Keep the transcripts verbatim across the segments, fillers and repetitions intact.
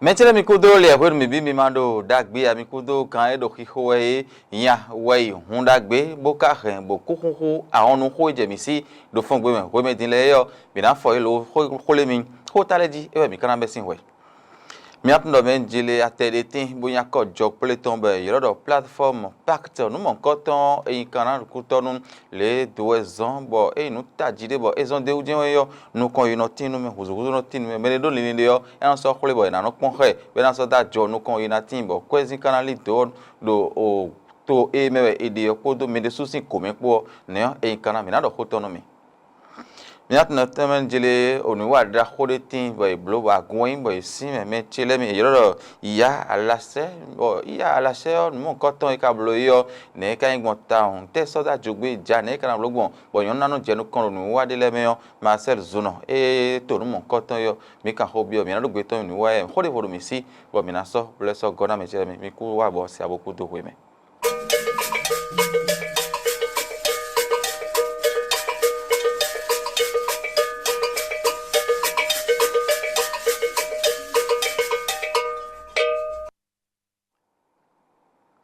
Mɛ ce lɛ́ɛ mi kúdó lɛ hwenu mǐ bí mi ma ɖo ɖagbe a mi kúdó gǎn e ɖo xixo wɛ é nya wɛ yi hun ɖagbe bó ka hɛn bó kú xúxú ahɔnnuxó e jɛ mǐ sí ɖo fɔngbe mɛ hwemɛ din lɛ́ɛ é ɔ́, mǐ ná fɔ yi lo xwlé mi. Xó ta lɛ́ɛ jí é wɛ mǐ ka ná bɛ́ sín hwɛ. Mǐ tunwun ɖɔ mɛ jele atɛ ɖé tín bó nyí akɔ jɔkplé tɔn bɔ è ylɔ́ ɖɔ plateforme pacte nǔ mɔ̌hunkɔtɔn e nyí kan ná ɖo kútɔ́ nú lě e do wɛ zɔ́n bɔ é nyí nǔ tají ɖé bɔ é zɔ́n d'é wú jɛ́n wɛ ɔ́, nukɔn yi nɔ tín nú mɛ, hǔzúhúzú nɔ tín nú mɛ. Mɛ ɖé ɖó linlin ɖé ɔ́, é nɔ sɔ́ xwlé bɔ è nǎ nɔ kpɔ́n xɛ, bɔ é ná sɔ́ dó ajɔ nukɔn yi ná tíin bɔ kwɛ́zín ka ná lí dǒ ɔ́ ɖo to e mɛ wɛ è ɖe ɔ́ kpódó mɛ ɖésú sín gǒ mɛ kpó ɔ́, nɛ̌ ɔ́, è nyí kan ná mǐ ná ɖɔ xó tɔn nú mi. Mǐ ná tunwun tɛnmɛ jlé onǔwiwa ɖaxó ɖé tíin bɔ è blǒ bɔ agun ɔ́ nyí bɔ è sín mɛ mɛ ce lɛ́ɛ mɛ è ylɔ́ ɖɔ Yǎ Alasɛ́, bɔ Yǎ Alasɛ́ ɔ́, nǔ mɔ̌hunkɔtɔn e ka bló é ɔ́, nɛ̌ é ka nyí gbɔn tawun? Tɛ́ sɔ́ dó ajogbé ja nɛ̌ é ka ná bló gbɔn, bɔ nyɔ̌nu ná nɔ jɛ nukɔn ɖo nǔwiwa ɖé lɛ́ɛ mɛ ɔ́, Marcel Zunɔ, ée to nǔ mɔ̌hunkɔtɔn é ɔ́, mǐ kan xó byɔ́, mǐ ná ɖó gbe tɔn nyi nǔwiwa yɛ mɛ. Xó ɖěvo ɖo mǐ sí, bɔ mǐ ná sɔ́, bó lɛ́ sɔ́ gɔ́ ná mɛ ce lɛ́ɛ mɛ. Mi kú wá bɔ se abo kú dó hwe mɛ.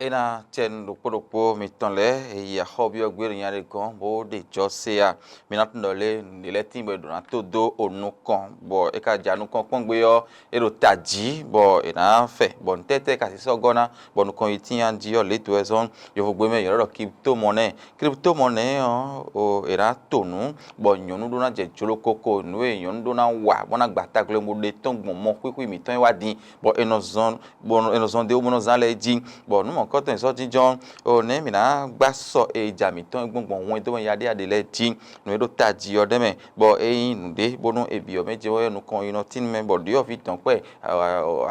É ná cɛ nú ɖokpó ɖokpó mitɔn lɛ́ɛ e yi axɔ́byɔ́ gbé ɖo nya ɖé gɔ́n bó ɖe jɔ se a? Mi ná tunwun ɖɔ lě nǔɖé lɛ́ɛ tíin bɔ è ɖǒ ná tó dó o nukɔn, bɔ é ka ja nukɔn kpɔ́n gbé ɔ́, é ɖo tají, bɔ è nǎ fɛ, bɔ nǔtɛ́tɛ́ ka sisɔ gɔ́ ná, bɔ nukɔn yi tíin jí ɔ́, lě dó wɛ zɔ́n yovogbe mɛ è ylɔ́ ɖɔ kriptomɔnɛ́. Kriptomɔnɛ́ ɔ́, è nǎ to nǔ, bɔ nyɔ̌nu ɖó ná jɛ jló koko nǔ e nyɔ̌nu ɖó ná wa bó ná gba taglɔ́ bó ɖe tɔ́n gbɔn mɔ xwíxwí mǐtɔn e wá din, bɔ è nɔ zɔn bɔ è nɔ zɔn dó bó nɔ zán lɛ́ɛ jí, bɔ nǔ mɔ̌hunkɔtɔn e sɔ́ jínjɔ́n ɔ́, nɛ̌ mǐ ná gbá sɔ e ja mǐtɔn e gbɔn gbɔn hun e dó mɛ yaɖéyaɖé lɛ́ɛ jí, nǔ e ɖo tají ɔ́ ɖɛ́ mɛ, bɔ é nyí nǔɖé bónú è byɔ̌ mɛ jɛ wɛ nukɔn yi nɔ tín mɛ, bɔ ɖyɔ̌vǐ dɔ̌nkpɛ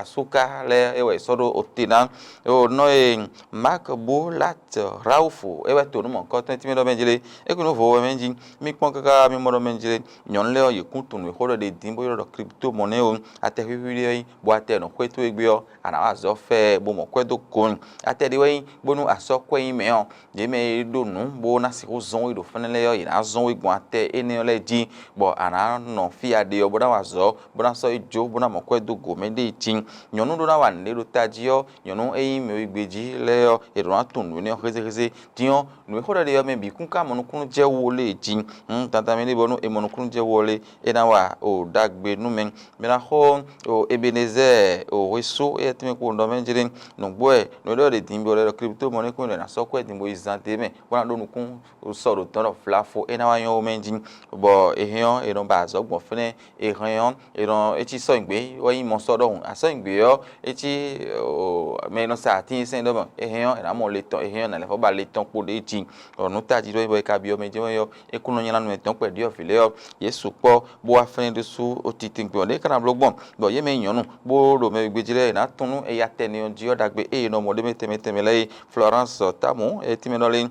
asúká lɛ́ɛ é wɛ è sɔ́ ɖó ote ná. Nɔ e Mark Bulat Rauf é wɛ to nǔ mɔ̌hunkɔtɔn e tínmɛ ɖɔ mɛ jlé, é kún nǔ vo wɛ mɛ jí. Mi kpɔ́n káká mi mɔ ɖɔ mɛ jlé, nyɔ̌nu lɛ́ɛ ɔ́, yě kún tunwun nǔ e xó ɖɔ ɖe dín bó ylɔ́ ɖɔ kriptomɔnɛ́ ɔ́. Atɛ xwíxwí ɖé ɔ́ nyí, bɔ atɛ nɔ xwé towe gbé ɔ́, a nǎ wa azɔ̌ fɛ́ bó mɔ kwɛ́ dó go nyi. Atɛ ɖé wɛ nyí, bónú a sɔ́ kwɛ́ nyi mɛ ɔ́, yě mɛ e ɖó nǔ bó ná sixú zɔ́n we ɖo fɛ́nɛ lɛ́ɛ ɔ́, yě ná zɔ́n we gbɔn atɛ énɛ́ ɔ́ lɛ́ɛ jí, bɔ a nǎ nɔ fí e a ɖe ɔ́, bó ná wa azɔ̌, bó ná sɔ́ yi jó, bó ná mɔ kwɛ́ dó go mɛ ɖée jí. Nyɔ̌nu ɖó ná wa nǔɖé ɖo tají ɔ́, nyɔ̌nu e nyí mɛ e gbejí lɛ́ɛ ɔ́, è ɖǒ ná tunwun nǔ énɛ́ ɔ́ hézéhézé. Din ɔ́, nǔ e xó ɖɔ ɖe ɔ́ mɛ bǐ kún ka mɔ nukúnnú jɛ wo lě jí. Dandan mɛ ní bónú è mɔ nukúnnú jɛ wo lě, é ná wa o ɖagbe nú mɛ. Mɛ ná xo o Ebenezɛ́ɛ o hwesú éyɛ́ tɛ́nmɛ kpo ɖɔ mɛ jlé. Nǔgbó wɛ nǔ e ɖɔ ɖe din bɔ lɛ ɖɔ kripto mɔ ní kún ɖɔ è nǎ sɔ́ kwɛ́ din bó yi zán dé mɛ, bó ná ɖó nukún sɔ ɖo dɔ̌n ɖɔ flafo é ná wá nyɔ́ wo mɛ jí. Bɔ è hɛn ɔ́, è nɔ ba azɔ̌ gbɔn fɛ́nɛ, è hɛn ɔ́, è nɔ é cí sɔ́nyigbe wɛ nyí mɔ sɔ́ ɖɔhun. Asɔ́nyigbe ɔ́, é cí mɛ e nɔ sa atínsɛn ɖɔ mɔ, è hɛn ɔ́, è nǎ mɔ le tɔn, è hɛn ɔ́, è nǎ lɛ́ fɔ ba le tɔn kpo ɖ'é jí. Nǔ tají ɖɔ é bɔ é ka byɔ́ mɛ jɛ́n wɛ ɔ́, é kún nɔ nylá nú mɛ tɔn kpɛɖyɔ́ vǐ lɛ́ɛ ɔ́, yě sukpɔ́ bó wá fɛ́n ɖésú titewungbe ɔ́, ɖěe ka ná bló gbɔn, bɔ yě mɛ nyɔ̌nu bó ɖo mɛ wegbe jí lɛ́ɛ, è nǎ tunwun nú éyatɛ́nɛ ɔ́ jí ɔ́ ɖagbe ée è nɔ mɔ ɖ'é mɛ tɛnmɛ tɛnmɛ lɛ́ɛ é. Florence Tamu e tínmɛ nɔ lé,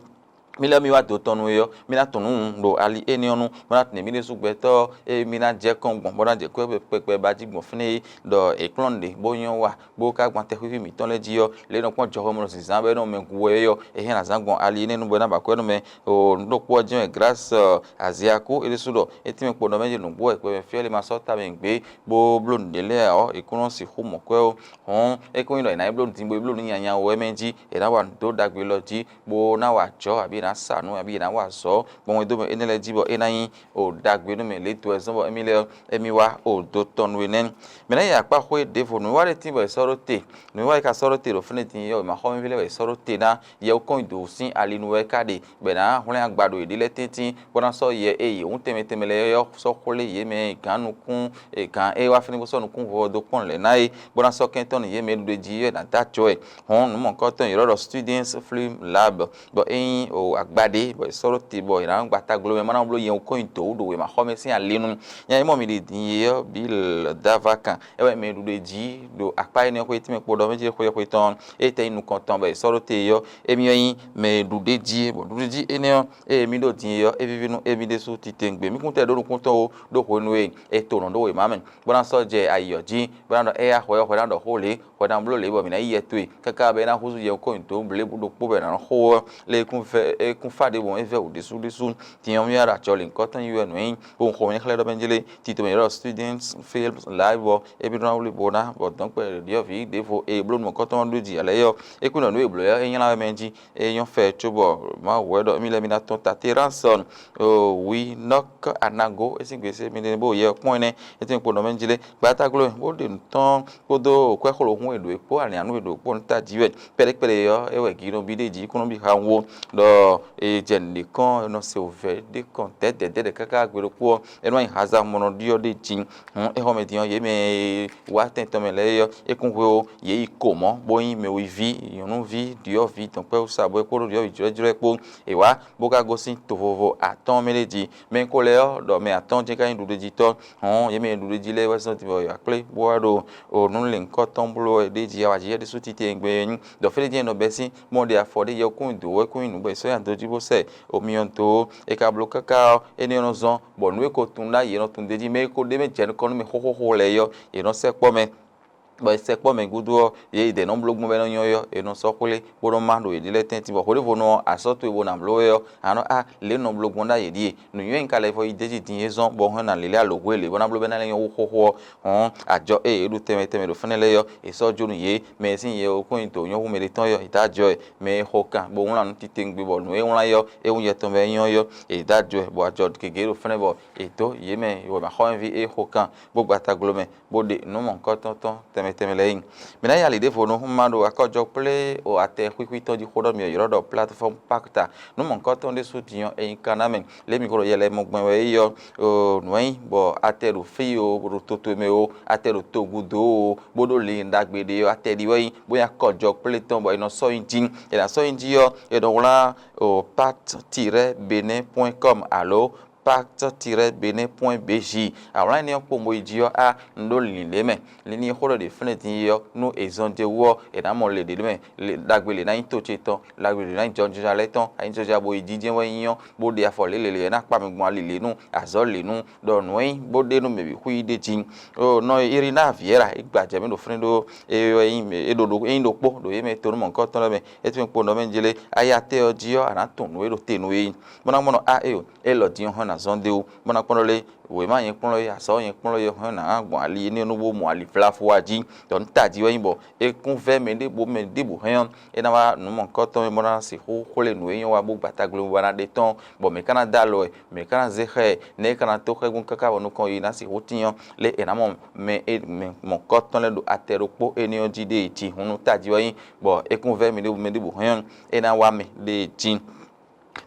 mì lɛ́ mì wá do tɔn nú é ɔ́, mì ná tunwun nú ɖo ali énɛ́ ɔ́ nu, bó ná tunwun mì ɖésú gbɛtɔ́ e mì ná jɛ kɔn gbɔn, bó ná jɛ kwɛ́ kpɛkpɛ ba jí gbɔn fínɛ́ é, ɖɔ è kplɔ́n nǔ ɖě bó nyɔ́ wa, bó ka gbɔn atɛ xwíxwí mǐtɔn lɛ́ɛ jí ɔ́, lě e nɔ kpɔ́n jɔhɔn mɛ nɔ zǐnzán bɔ é nɔ mɛ gu wɛ é ɔ́, é hɛn ná zán gbɔn ali énɛ́ nu bɔ é ná ba kwɛ́ nú mɛ. O nǔ ɖokpó ɔ́ jɛ́n wɛ Grâce Aziaku é ɖésú ɖɔ é tínmɛ kpo nɔ mɛ jí nǔgbó wɛ kpɛmɛ fyɔ́ lé ma sɔ́ ta mɛ gbé, bó bló nǔɖé lɛ́ɛ ɔ́, è kún nɔ sixú mɔ kwɛ́ ó. Hɔn é kún nyí ɖɔ è nǎ yi bló nǔdin bó yi bló nǔ nyanya wɛ mɛ jí, è nǎ wa nǔ dó ɖagbe lɔ jí, bó ná wa ajɔ̌, abǐ è nǎ sa nǔ, abǐ è nǎ wa azɔ̌ gbɔn wɛndómɛ énɛ́ lɛ́ɛ jí bɔ é ná nyí o ɖagbe nú mɛ lě dó wɛ zɔ́n bɔ émí lɛ́ɛ émí wá o do tɔn nú we nɛ́. Mɛ nɛ́ yi akpá xwé ɖěvo nǔwiwa ɖé tín bɔ è sɔ́ ɖó te. Nǔwiwa e ka sɔ́ ɖó te ɖo fínɛ́ din ɔ́, è ma xɔ mɛ ví lɛ́ɛ wɛ è sɔ́ ɖó te ná. Yɛwúkɔ́nyidǒwú sín ali nú wɛ é ka ɖe, bɔ è nǎ hwlɛ́n agba ɖo yěɖée lɛ́ɛ tɛ́ntin, bó ná sɔ́ yɛ e yě wún tɛnmɛ tɛnmɛ lɛ́ɛ ɔ́ sɔ́ xwlé yě mɛ gǎn nukún, gǎn e wá fínɛ́ bó sɔ́ nukún vɔvɔ dó kpɔ́n lɛ̌ ná é, bó ná sɔ́ kɛntɔ́ nú yě mɛ e ɖu ɖ'é jí é ná dó acɔ wɛ. Hɔn nǔ mɔ̌hunkɔtɔn è ylɔ́ ɖɔ Students Film Lab, bɔ é nyí o agba ɖé bɔ è sɔ́ ɖó te bɔ è nǎ gba tagblo mɛ ma ná bló yɛwúnkɔ́nyidǒwú ɖo wěmaxɔmɛ sín ali nu. Nya e mɔ mi ɖi din é ɔ́, Bill Davakan, é wɛ mɛ e ɖu ɖ'é jí ɖo akpá énɛ́ xwé tɛ́nmɛ kpo ɖɔ mɛ jí xwé xwé tɔn, é tɛ́ nyí nukɔn tɔn bɔ è sɔ́ ɖó te é ɔ́, émí wɛ nyí mɛ e ɖu ɖ'é jí é, bɔ ɖuɖu jí énɛ́ ɔ́, ée mí ɖo din é ɔ́, é víví nú émí ɖésú titewungbe. Mí kún tɛ ɖó nukúntɔn ó, ɖó hwenu e è to nǔ ɖó wěma mɛ, bó ná sɔ́ jɛ ayǐ ɔ́ jí, bó ná ɖɔ éyá hwɛ ɔ́, hwɛ ná ɖɔ xó lě, hwɛ ná bló lě, bɔ mǐ ná yí yɛ towe, káká bɔ é ná húzú yɛwúnkɔ́nyidǒwú ɖokpó bɔ è nǎ nɔ xo ɔ́, lé kún vɛ́ é kún fá ɖěbǔ é vɛ́ wǔ ɖésúɖésú. Din ɔ́ mì wá ɖo acɔlǐnkɔ́tɔn yi wɛ nǔ nyi kpowun xomɛ ní xlɛ́ ɖɔ mɛ jlé tito mɛ yɔ́ students film live bɔ é bí nɔ wlí bo ná bɔ dɔ̌nkpɛ ɖyɔ̌vǐ ɖěvo e bló nǔ mɔ̌kɔ́tɔn ɖó jǐ alɛ yɔ é kún nɔ nǔ e blǒ ɔ́ é nylá wɛ mɛ jí é nyɔ́ fɛ cóbɔ Mawu wɛ ɖɔ émí lɛ́ɛ mì ná tɔ́n ta terán sɔn. Wi nɔ́k anago é sín gbe sé mi ɖe bó yɛ kpɔ́n ɛnɛ é tɛ́n kpo nɔ mɛ jlé gbatagló bó ɖe nǔ tɔn kpódó kwɛ́xlǒhún e ɖo é kpó alǐanú e ɖo kpó ɔ́ tají wɛ. Kpɛɖékpɛɖé ɔ́ é wɛ gǐ nɔ bí ɖ'é jí kú nɔ bí ha wo ɖɔ è jɛ nǔɖé kɔn è nɔ se wǔvɛ́ ɖé kɔn dɛ̌dɛ̌dɛ̌ káká gbe ɖokpó ɔ́ é nɔ nyi haza mɔ nɔ ɖyɔ́ ɖ'é jí. Hǔn é xɔ mɛ din ɔ́ yě mɛ e wá tɛn tɔn mɛ lɛ́ɛ é ɔ́ é kún hwe ó yě yi ko mɔ̌ bó nyí mɛwiví nyɔ̌nuví ɖyɔ̌vǐ dɔ̌nkpɛ́wúsa bɔ é kpódó ɖyɔ̌vǐ jlɔ́jlɔ́ é kpó. È wá bó ka gosín to vovo atɔ́ɔ́n mɛ ɖé jí. Mɛ ko lɛ́ɛ ɔ́ ɖɔ mɛ atɔ́ɔ́n jɛ́n ka nyí ɖuɖéjítɔ́. Hɔn yě mɛ e ɖuɖéjí lɛ́ɛ wɛ zɔ́n din bɔ yě wá kplé bó wá ɖo nǔ lěhunkɔtɔn bló wɛ ɖ'é jí awa jí yɛ́ ɖésú titewungbe é nyí ɖɔ fí ɖé jɛ́n è nɔ bɛ́ sín mɔ ɖe afɔ ɖé yɔkún dǒ wɛ kún nyi nǔ bɔ è sɔ́ nyi ado jí bó sɛ omyɔ dó é ka bló káká ɔ́ énɛ́ ɔ́ nɔ zɔ́n bɔ nǔ e ko tunwun ɖ'ayǐ è nɔ tunwun d'é jí mɛ e ko ɖ'é mɛ jɛ nukɔn nú mɛ xóxóxó lɛ́ɛ é ɔ́ yě nɔ sɛkpɔ́ mɛ. Bɔ è sɛkpɔ́ mɛ gúdo ɔ́ yě yi dɛ̌ nɔ bló gbɔn bɔ é nɔ nyɔ́ é ɔ́ è nɔ sɔ́ xwlé bó nɔ má ɖo yě ɖi lɛ́ɛ tɛ́ntin bɔ hweɖěvo nɔ ɔ́ asɔ́ towe bó ná bló é ɔ́ a nɔ á lě nɔ bló gbɔn ɖ'ayǐ ɖíe nǔnywɛ́ e un ka lɛ́ vɔ yi d'é jí din é zɔ́n bɔ un hɛn ná lě lɛ́ alo hwe lě bó ná bló bɔ é ná lɛ́ nyɔ́ hú xóxó ɔ́. Hɔn ajɔ ée yě ɖu tɛnmɛ tɛnmɛ ɖo fɛ́nɛ lɛ́ɛ ɔ́ è sɔ́ jó nú yě mɛ e sín yɛ ɔ́ kún nyi dǒ nyɔ́ hú mɛ ɖé tɔn é ɔ́ è dó ajɔ ɛ mɛ e xo kan bó wlán nǔ titewungbe bɔ nǔ e wlán é ɔ́ é wún yɛ tɔn bɔ é nyɔ́ é ɔ́ è dó ajɔ ɛ bɔ ajɔ gěgé ɖo fɛ́nɛ bɔ è dǒ yě mɛ wɛ̌maxɔ́mɛví e xo kan bó gba tagblo mɛ bó ɖe nǔ mɔ̌hunkɔtɔn tɔn tɛnmɛ tɛnmɛ lɛ́ɛ nyi. Mǐ ná yi ali ɖěvo nú má ɖo akɔ́jɔ kplé o atɛ xwíxwí tɔn jí xó ɖɔ mǐ ylɔ́ ɖɔ plateforme pacta. Nǔ mɔ̌hunkɔtɔn ɖésú din ɔ́ è nyí Kana mɛ lě mi ko ɖo yɛ lɛ́ɛ mɔ gbɛn wɛ é ɔ́, nǔ e nyí bɔ atɛ ɖo fí o, ɖo to towe mɛ o, atɛ ɖo togudo o, bó ɖó lǐn ɖagbe ɖé ɔ́, atɛ ɖi wɛ nyí, bó nyí akɔ́jɔ kplé tɔn bɔ è nɔ sɔ́ nyi jí. È nǎ sɔ́ nyi jí ɔ́, è nɔ wlán o pacte tiret benin point com alo pacte tiret benin point bj. Awlán énɛ́ ɔ́ kpowun bo yi jí ɔ́ á un ɖó lǐnlin ɖě mɛ. Linlin e xó ɖɔ ɖe fínɛ́ din é ɔ́ nú è zɔn d'é wú ɔ́ è nǎ mɔ le ɖě mɛ. Ɖagbe lě ná nyí to ce tɔn, ɖagbe lě ná nyí jɔjɔja lɛ́ɛ tɔn, anyí jɔjɔja bo yi jínjɛ́n wɛ nyí ɔ́ bó ɖe afɔ lě lě lě ná kpa mi gbɔn ali lě nu, azɔ̌ lě nu, ɖɔ nǔ e nyí bó ɖe nú mɛ bǐ xwí ɖ'é jí. Nɔ Irina Vieira é gba jɛ mɛ ɖo fínɛ́ ɖó é wɛ nyí é ɖo ɖo é nyí ɖokpó ɖo yě mɛ tonú mɔ̌hunkɔtɔn lɛ́ɛ mɛ. É tún kpo nɔ mɛ jlé ayatɛ ɔ́ jí ɔ́ a nǎ tunwun nǔ e ɖo te nú é nyí. Bó ná mɔ nɔ á é o, élɔ́ din ɔ́ hɔn ná zɔ́n d'é wú, bó ná kpɔ́n ɖɔ lé wěma nyɛ kplɔ́n é, azɔ̌ nyɛ kplɔ́n é hɔn ná gbɔn ali énɛ́ nú bó mɔ ali vlavo wá jí. Ɖɔ nú tají wɛ nyí bɔ é kún vɛ́ mɛ ɖěbǔ mɛ ɖěbǔ hɛn ɔ́, é ná wá nǔ mɔ̌hunkɔtɔn e bó ná sixú xwlé nǔ e nyɔ́ wá bó gba taglomɛ wá ná ɖe tɔ́n, bɔ mɛ̌ ka ná dó alɔ ɛ, mɛ̌ ka ná zé xá ɛ, nɛ̌ é ka ná tó xɛ́gún káká bɔ nukɔn yi ná sixú tín ɔ́, lé è nǎ mɔ mɛ e mɛ mɔ̌hunkɔtɔn lɛ́ɛ ɖo atɛ ɖokpó énɛ́ ɔ́ jí ɖée jí hun nú tají wɛ nyí, bɔ é kún vɛ́ mɛ ɖěbǔ mɛ ɖěbǔ hɛn ɔ́, é ná wá mɛ ɖée jí.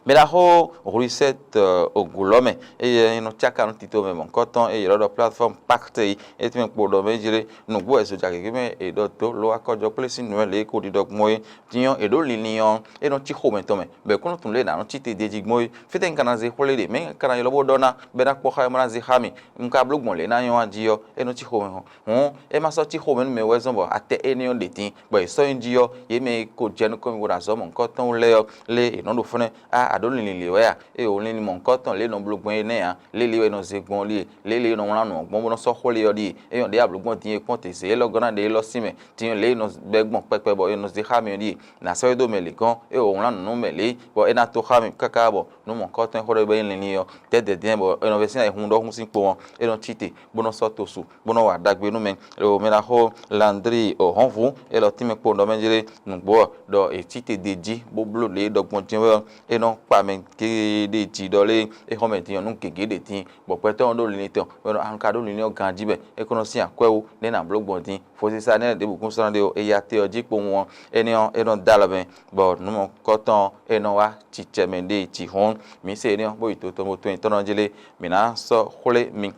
Mɛ ɖaxó Hluisɛ́t Ogulɔ́mɛ, eye é nɔ cáka nú tito mɛ mɔ̌hunkɔtɔn e è ylɔ́ ɖɔ plateforme pacte é, é tɛ́nmɛ kpo ɖɔ mɛ jlé nǔgbó wɛ zojagěgé mɛ è ɖɔ dó lo akɔjɔ kplé sín nǔ e lě e ko ɖiɖɔ gbɔn é. Din ɔ́, è ɖǒ linlin ɔ́, é nɔ cí xomɛ tɔn mɛ, bɔ è kún nɔ tunwun lě e è nǎ nɔ cí te d'é jí gbɔn é. Fítɛ́ un ka ná zé xwlé ɖe? Mɛ̌ un ka ná ylɔ́ bó ɖɔ ná, bɔ é ná kpɔ́ xá mì, bó ná zé xá mì? Un ka bló gbɔn lě e ná nyɔ́ a jí ɔ́, é nɔ cí xomɛ hɔn. Hǔn é ma sɔ́ cí xomɛ nú mɛ wɛ zɔ́n bɔ atɛ énɛ́ ɔ́ ɖě dín, bɔ è sɔ́ nyi jí ɔ́, yě mɛ e ko jɛ nukɔn mì bó ná zɔ́ mɔ̌hunkɔtɔn lɛ́ɛ ɔ́, lé è nɔ́ ɖo fɛ́nɛ. A a ɖǒ linlin lě wɛ a? Ée wǒ linlin mɔ̌hunkɔtɔn lě e è nɔ bló gbɔn é nɛ́ ǎ. Lě lě wɛ è nɔ zé gbɔn ɔ́ ɖíe, lě lě è nɔ wlán nǔ ɔ́ gbɔn bó nɔ́ sɔ́ xó lé ɔ́ ɖíe. É nyɔ́ ɖěe a blǒ gbɔn din e kpɔ́n te zě élɔ́ gɔ́ ná ɖe élɔ́ sín mɛ. Din lě e è nɔ bɛ́ gbɔn kpɛkpɛ bɔ è nɔ zé xá mì ɔ́ ɖíe. Nǎ sɔ́ é dó mɛ lě gɔ́n, ée wǒ wlán nǔ nú mɛ lě, bɔ é ná tó xá mì káká bɔ nǔ mɔ̌hunkɔtɔn e xó ɖɔ é bɛ́ nyí linlin ɔ́, tɛ́ dɛ̌dɛ́ bɔ è nɔ vɛ́ sín ayǐhun ɖɔhun sín kpo ɔ́, é nɔ cí te, bó nɔ́ sɔ́ to su, bó nɔ́ wa ɖagbe nú mɛ. Lo mɛ ná xo Landri Ohɔnvu, é lɔ tínmɛ kpo ɖɔ mɛ jlé nǔgbó ɔ́, ɖɔ è cí te d'é jí bó bló lě e ɖɔ gbɔn jɛ́n wɛ ɔ́, é nɔ kpa mɛ géɖé jí ɖɔ lé é xɔ mɛ din ɔ́ nú gěgé ɖě tíin, bɔ gbɛtɔ́ ɔ́ ɖó linlin tɔn, bɔ é nɔ anu ka ɖó linlin ɔ́ ganjí bɛ é ko nɔ sín akwɛ́ wú nɛ́ ná bló gbɔn din. Fosiza nɛ́ ɖěbǔ kún sɔ́ ɖe ó, é yi atɛ ɔ́ jí kpowun ɔ́, énɛ́ ɔ́ é nɔ dó alɔ mɛ, bɔ nǔmɔkɔ́tɔn ɔ́ é nɔ wá cicɛ mɛ ɖée jí hɔn. Mǐ se énɛ́ ɔ́, bó yi to tɔn bó tɔn nyitɔ́ ɔ́ jí lé, mǐ ná sɔ́ xwlé mi.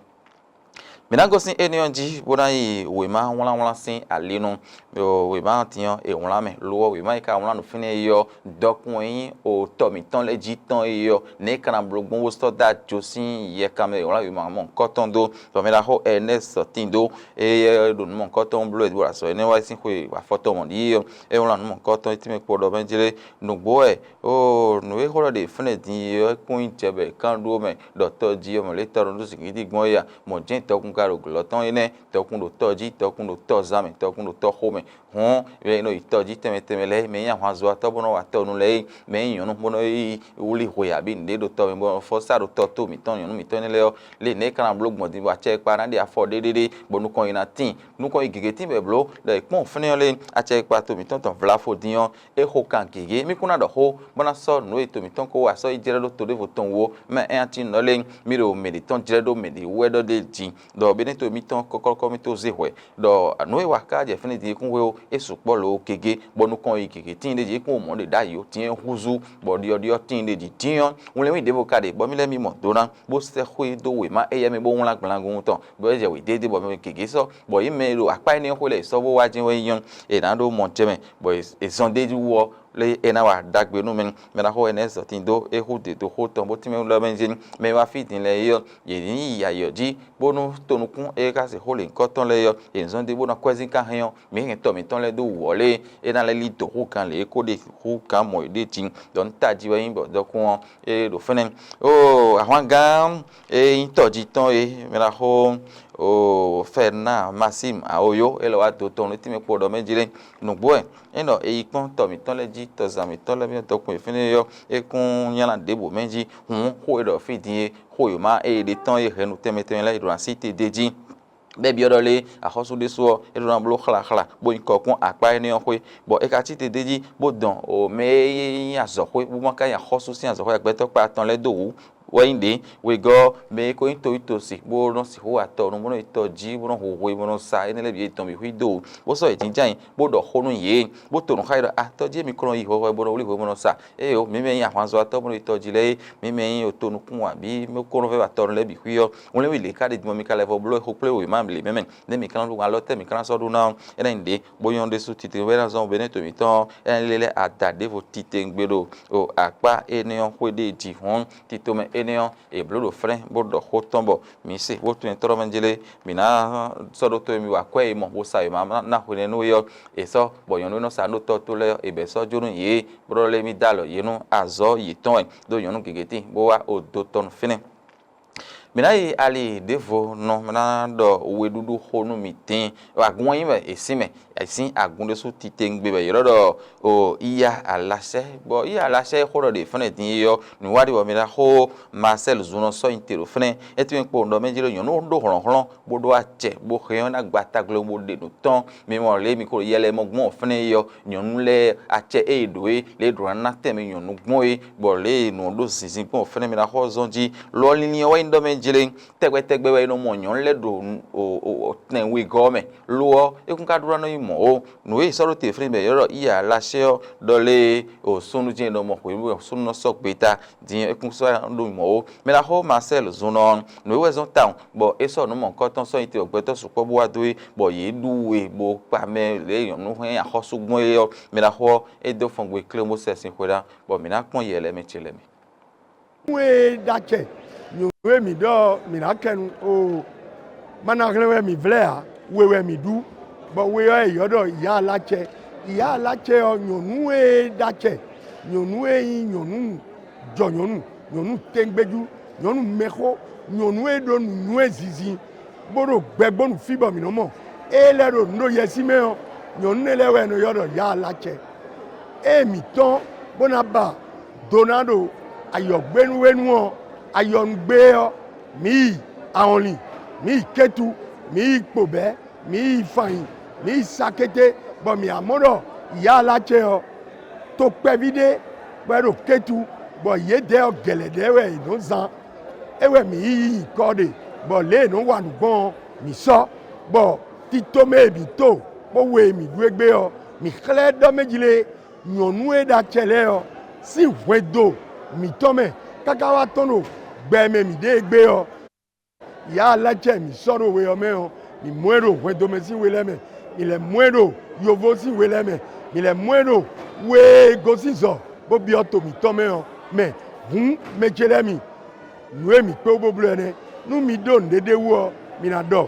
Mǐ ná gosín énɛ́ ɔ́ jí bó ná yi wěma wlánwlán sín ali nu. Wěma ɔ́ din ɔ́, è wlán mɛ, lo ɔ́, wěma e ka wlán ɖo fínɛ́ é ɔ́, dɔkun e nyí otɔ́ mǐtɔn lɛ́ɛ jí tɔn é ɔ́, nɛ̌ é ka ná bló gbɔn bó sɔ́ dó ajo sín yɛkan mɛ è wlán wěma mɔ̌hunkɔtɔn dó. Bɔ mɛ ɖaxó Ɛnɛ́sɔ tíin dó, éyɛ́ ɖo nǔ mɔ̌hunkɔtɔn bló wɛ bó ɖo azɔ̌ énɛ́ wá sín xwe afɔtɔn mɔ̌ ɖíe ɔ́, é wlán nǔ mɔ̌hunkɔtɔn e tínmɛ kpo ɖɔ mɛ jlé. Nǔgbó wɛ, oo, nǔ e xó ɖɔ ɖe fɛ́nɛ din é ɔ́, é kún nyí jɛ bɔ è kán ɖó mɛ ɖɔ tɔ́ jí ɔ́ mɛ lě tɔ́ nɔ ɖó zǐngídi gbɔn é a? Mɔ̌ jɛ́n dɔkun ka ɖo glɔ̌ tɔn énɛ́, tɔkun ɖo tɔ jí, tɔkun ɖo tɔ zán mɛ, tɔkun ɖo tɔ xomɛ. Hɔn, mɛ e nɔ yi tɔ jí tɛnmɛ tɛnmɛ lɛ́ɛ, mɛ e nyí ahwanzɔ́watɔ́ bó nɔ wa tɔ nu lɛ́ɛ, mɛ e nyí nyɔ̌nu bó nɔ yi wlí hwe abǐ nǔɖé ɖo tɔ mɛ, bɔ fɔ́sá ɖo tɔ tó mǐtɔn nyɔ̌nu mǐtɔn énɛ́ lɛ́ɛ ɔ́, lě nɛ̌ é ka ná bló gbɔn din bɔ acɛ e kpa ná ɖe afɔ ɖéɖéɖé, bɔ nukɔn yi ná tíin. Nukɔn yi gěgé tíin bɔ è blǒ, ɖɔ è kpɔ́n fínɛ́ ɔ́ lé, acɛ e kpa to mǐtɔn tɔn vlafo din ɔ́, é xo kan gěgé. Mí kún ná ɖɔ xó, bó ná sɔ́ nǔ e to mǐtɔn ko wa sɔ́ yi jlɛ́ ɖó to ɖěvo tɔn wú ɔ́, mɛ é ná cí nǔ ɔ́ lé, mí ɖo mɛ ɖě tɔn jlɛ́ ɖó mɛ ɖě wú wɛ ɖɔ ɖ'é jí. Ɖɔ Benɛ́to mǐtɔn kɔ́kɔ́kɔ́ mì tó zé hwɛ̌, ɖɔ nǔ e wa ká jɛ fínɛ́ din é kún hwe ó, é sukpɔ́ lo gěgé, bɔ nukɔn yi gěgé tíin ɖé jí, é kún mɔ ɖě ɖ'ayǐ ó, tíin é húzú, bɔ ɖyɔɖyɔ́ tíin ɖé jí tíin ɔ́, wlɛ́nwí ɖěvo ka ɖe, bɔ mí lɛ́ mì mɔ do ná, bó sɛ́ xwé dó wěma éyɛ́ mɛ bó wlán gblangun tɔn, bɔ é jɛ wědédé bɔ mɛ gěgé sɔ́, bɔ yě mɛ e ɖo akpá énɛ́ xwé lɛ́ɛ sɔ́ bó wá jɛ́n wɛ nyí ɔ́, è nǎ ɖó mɔ jɛ mɛ, bɔ è zɔn d'é wú ɔ́, lé é ná wa ɖagbe nú mɛ. Mɛ ná xo énɛ́ zɔ̌tín dó é xú dě dó xó tɔn bó tínmɛ lɔ́ mɛ jí mɛ e wá fí din lɛ́ɛ é ɔ́, yě ní yi ayǐ ɔ́ jí, bónú tonukún e ka se xó lěhunkɔ́tɔn lɛ́ɛ ɔ́, yě ní zɔ́n dó bó ná kwɛ́zín ká hɛn ɔ́, mǐ hɛn tɔ mǐtɔn lɛ́ɛ dó wǔ ɔ́ lé, é ná lɛ́ lí dǒ hú kan lě e ko ɖe hú kan mɔ̌ é ɖe jí. Ɖɔ nú tají wɛ nyí bɔ dɔkun ɔ́ é ɖo fɛ́nɛ. Oo, ahwangán e nyí tɔjí tɔn é, mɛ ná xo oo Fɛrná Masímu Awoyó é lɔ wá do tɔn nú tínmɛ kpo ɖɔ mɛ jí lé. Nǔgbó wɛ é ɖɔ è yi kpɔ́n tɔ mǐtɔn lɛ́ɛ jí, tɔzan mǐtɔn lɛ́ɛ mɛ dɔkun e fínɛ́ ɔ́, é kún nylá ɖěbǔ mɛ jí. Hǔn xó e ɖɔ fí din é, xó yǒma e è ɖe tɔn é hɛ̌nnu tɛnmɛ tɛnmɛ lɛ́ɛ è ɖo ná sí te d'é jí. Bɛ́ byɔ́ ɖɔ lé, axɔ́sú ɖésú ɔ́, é ɖó ná bló xlaxla, bó nyí kɔ kpɔ́n akpá énɛ́ ɔ́ xwé, bɔ è ka cí te d'é jí, bó dɔn o mɛ e nyí azɔ̌xwé, bó ma ka nyí axɔ́sú sín azɔ̌xwé agbɛtɔ́ kpa tɔn lɛ́ɛ dó wǔ. Wɛ nyí ɖě, wegɔ́ mɛ e ko nyí toyítosi, bó nɔ sixú wa tɔ nu, bó nɔ yi tɔ jí, bó nɔ hu hwe, bó nɔ sa énɛ́ lɛ́ɛ bǐ e tɔn bǐ xwí dó wǔ, bó sɔ́ yě jínjɔ́n ayǐ, bó ɖɔ xó nú yě, bó to nǔ xá yě ɖɔ: A tɔjí, émí ko nɔ yi hwɛhwɛ bó nɔ wlí hwe bó nɔ sa. Éeǒ, mǐ mɛ e nyí ahwanzɔ́watɔ́ bó nɔ yi tɔ jí lɛ́ɛ é, mǐ mɛ e nyí otonukún abǐ mɛ ko nɔ vɛ́ wa tɔ lɛ́ɛ bǐ xwí ɔ́, wlɛ́nwí lě ká ɖe din bɔ mi ka lɛ́ vɔ bló xó kplé wěma lě mɛ mɛ, nɛ̌ mǐ ka ná ɖó alɔ tɛ́ mǐ ka ná sɔ́ ɖó ná ɔ́? É ná nyí ɖě, bó nyɔ́ ɖésú titewú é ná zɔ́n Benɛ́to mǐtɔn ɔ́, é ná lɛ́ lɛ́ ada ɖěvo titewungbe ɖo akpá énɛ́ ɔ́ xwé ɖé jí hɔn. Tito mɛ énɛ́ ɔ́, è blǒ ɖo flɛ́n bó ɖɔ xó tɔn bɔ mǐ se, bó tunwun nyɛ tlɔ́ mɛ jlé, mǐ ná sɔ́ ɖó tó e mi wa akwɛ́ e mɔ bó sa wěma ná hwenɛ́ nú é ɔ́, è sɔ́ bɔ nyɔ̌nu e nɔ sa nǔ ɖo tɔ́ tó lɛ́ɛ ɔ́, è bɛ̌ sɔ́ jó nú yě, bó ɖɔ lé mì dó alɔ yě nú azɔ̌ yětɔn wɛ, ɖó nyɔ̌nu gěgé tíin bó wá o dó tɔn nú fínɛ́. Mǐ ná yi ali ɖěvo nɔ, mǐ ná ɖɔ weɖúɖú xó nú mi dín. Agun ɔ́ nyí wɛ è sín mɛ, è sín agun ɖésú titewungbe wɛ è ylɔ́ ɖɔ o iya alasɛ, bɔ iya alasɛ e xó ɖɔ ɖe fɛ́nɛ din é ɔ́, nǔ wá ɖi bɔ mǐ ná xó Marcel zun nɔ sɔ́ nyi te ɖo fɛ́nɛ. É tɛ́nmɛ kpo ɖɔ mɛ jí ɖɔ nyɔ̌nu ɖó hlɔ̌nhlɔ́n bó ɖó acɛ, bó hɛn ɔ́ ná gba tagló bó ɖe nǔ tɔn. Mi mɔ lě mi ko yɛ lɛ mɔ gbɔn fɛ́nɛ é ɔ́, nyɔ̌nu lɛ́ɛ acɛ e è ɖǒ é, lě e è ɖǒ ná ná tɛn mi nyɔ̌nu gbɔn é, bɔ lě e nǔ ɔ́ ɖó zinzin gbɔn fɛ́nɛ mi ná xɔ zɔn jí. Lo ɔ́, linlin ɔ́ wɛ nyí ɖɔ mɛ jlé, tɛgbɛ tɛgbɛ wɛ è nɔ mɔ nyɔ̌nu lɛ́ɛ ɖo tɛn wegɔ́ ɔ́ mɛ. Lo ɔ́, é kún ka ɖó ná nɔ nyí mɔ̌ ó. Nǔ e è sɔ́ ɖó te flín mɛ è ylɔ́ ɖɔ Iya Lashɛ ɔ́, ɖɔ lě e o súnnu jɛ́n è nɔ mɔ hwěɖú bɔ súnnu nɔ sɔ́ gbeta din é kún sɔ́ ɖó mɔ̌ ó. Mɛ ná xó Marcel zun nɔ ɔ́, nǔ e wɛ zɔ́n tawun bɔ é sɔ́ nǔ mɔ̌hunkɔtɔn sɔ́ nyi te gbɛtɔ́ sukpɔ́ bó wá dó é, bɔ yě ɖu we bo kpa mɛ lě e nyɔ̌nu hɛn axɔ́sú gbɔn é ɔ́, mɛ ná xó ɔ́, é dó fɔngbe klé bó sɛ sin xwe ná, bɔ mǐ ná kpɔ́n yɛ lɛ́ɛ mɛ ce lɛ́ɛ mɛ. Nú e ɖó acɛ, nyɔ̌nu e mǐ ɖɔ mǐ ná kɛ nu o, ma ná hlɛ́n wɛ mǐ vlɛ́ ǎ, we wɛ mǐ ɖu, bɔ we ɔ́ è ylɔ́ ɖɔ Yǎ Lacɛ. Yǎ Lacɛ ɔ́, nyɔ̌nu e ɖó acɛ, nyɔ̌nu e nyí nyɔ̌nu jɔ nyɔ̌nu, nyɔ̌nu tɛngbɛ́jú, nyɔ̌nu mɛxó, nyɔ̌nu e ɖó nǔnywɛ́ zinzin, bó ɖo gbɛgbónu fí bɔ mǐ nɔ mɔ. Ée lɛ́ ɖo nǔ ɖo yɛsí mɛ ɔ́, nyɔ̌nu nɛ́ lɛ́ɛ wɛ è nɔ ylɔ́ ɖɔ Yǎ Lacɛ. Ée mǐ tɔ́n bó ná ba do ná ɖo ayɔ̌gbénu e nu ɔ́, ayɔnugbe ɔ́, mǐ yi awɔnlin, mǐ yi kétu, mǐ yi kpobɛ̌, mǐ yi fanyi, mǐ yi sakété, bɔ mǐ wá mɔ ɖɔ Yǎ Lacɛ ɔ́, tokpɛví ɖé bɔ é ɖo kétu, bɔ yědɛɛ ɔ́ gɛlɛdɛɛ wɛ è nɔ zán. É wɛ mǐ yi yi nyǐkɔ ɖe, bɔ lě e è nɔ wa nǔ gbɔn ɔ́, mǐ sɔ́, bɔ tito mɛ e mǐ to bó we e mǐ ɖu égbé ɔ́, mǐ xlɛ́ ɖɔ mɛ jlé nyɔ̌nu e ɖó acɛ lɛ́ɛ ɔ́ sín hwɛndo mǐtɔn mɛ káká wá tɔ́n ɖo gbɛ e mɛ mǐ ɖe égbé ɔ́. Yǎ Lacɛ mǐ sɔ́ ɖo we ɔ́ mɛ ɔ́, mǐ mɔ ɛ ɖo hwɛndo mɛ sín we lɛ́ɛ mɛ, mǐ lɛ́ mɔ ɛ ɖo yovo sín we lɛ́ɛ mɛ, mǐ lɛ́ mɔ ɛ ɖo we e gosín zɔ bó byɔ́ to mǐtɔn mɛ ɔ́ mɛ. Hǔn, mɛ ce lɛ́ɛ mi, nǔ e mǐ kpé wú bó bló ɛ nɛ́. Nú mi ɖó nǔɖé ɖ'é wú ɔ́, mi ná ɖɔ.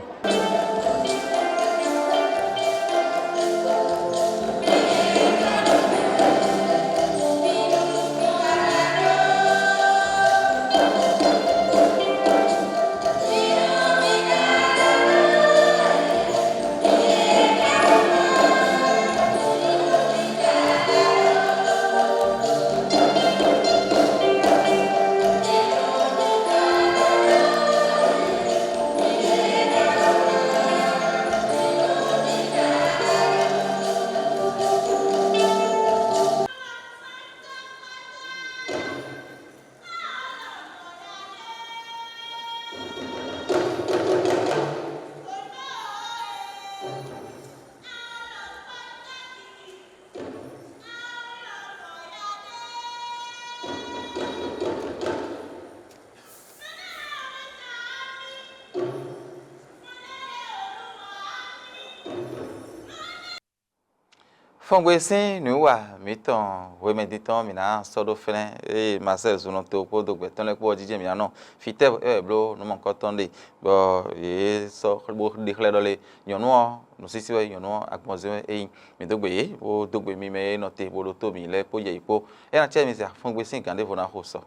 Fɔngbe sín nǔwiwa mǐtɔn hwemɛdín tɔn mǐ ná sɔ́ ɖó fɛ́nɛ́, eye Marcel Zunɔto kpódó gbɛ̌ tɔn lɛ́ɛ kpó ɔ́ jijɛ mǐ ná nɔ. Fítɛ́ wɛ bló nǔ mɔ̌hunkɔtɔn ɖe, bɔ yě sɔ́ bó ɖe xlɛ́ ɖɔ lé nyɔ̌nu ɔ́, nǔsísí wɛ nyɔ̌nu ɔ́, agbɔnzin wɛ é nyí. Mǐ dó gbe yě, bó dó gbe mi mɛ e nɔ te bó ɖótó mǐ lɛ́ɛ kpó jɛ yǐ kpó. É ná cɛ mi zɛ fɔngbe sín gǎn ɖěvo ná xo sɔ.